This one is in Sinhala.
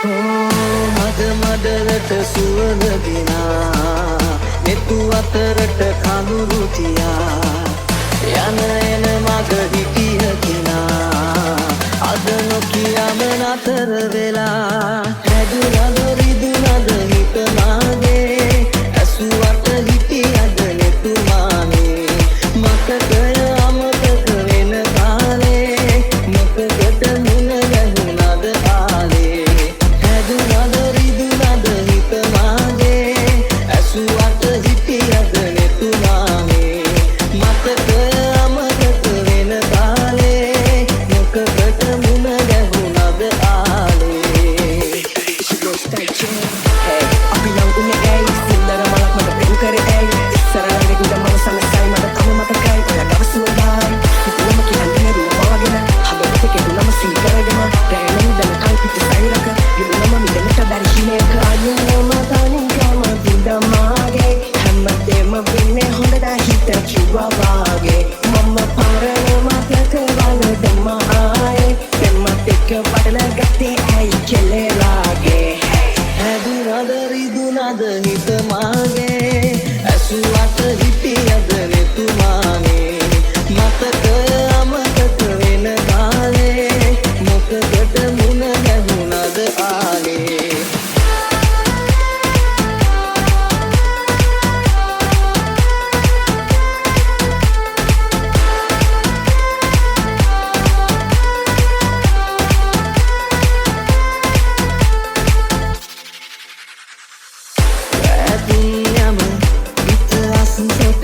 මද මඩලට සුවඳ ගෙනා, නෙතු අතරට කඳුළු තියා, යන එන මග හිටිය කෙනා අද නොකියම නතර වෙලා. හැදුනද රිදුනද හිත මාගේ, ඇසුවට හිටියද නෙතුමානේ? මතකය අමතක වෙන කාලේ, මොකකට මුණ ගැහුණද ආලේ? හැදුනද රිදුනද හිත මාගේ, ඇසුවට හිටියද නෙතුමානේ? මතකය අමතක වෙන කාලේ, මොකකට මුණ ගැහුණද ආලේ? Hey, අපි ලං උනේ ඇයි? සුන්දර මලක් මට පෙම් කරේ ඇයි? ඉස්සර ළඟ ඉඳන් මම සනසයි. මට තම මතකයි ඔයා ගව සුවඳයි. හිතුවම කියන්නේ රුව මවාගෙන, හදවත කෙදුනම සිහි කරගෙන, රෑ නිදනකල් පිට සයිරක ගිරුනම මිදෙන්නට බැරි හිනයක. අයියෝම තනිකම විඳ මාගේ, හැමදේම වෙන්නේ හොඳට හිත කිව්වා වාගේ. මම පරණ මතක වල දැම්ම ආයේ, පෙම්මත් එක්ක පටල ගත්තේ ඇයි කෙලේ රාගේ? හැදුනද රිදුනද හිත මාගේ, ඇසුවට හිටියද නෙතුමානේ? මතකය අමතක වෙන කාලේ, මොකකට මුණ ගැහුණද ආලේ? ඈතින් යම හිත අස්සට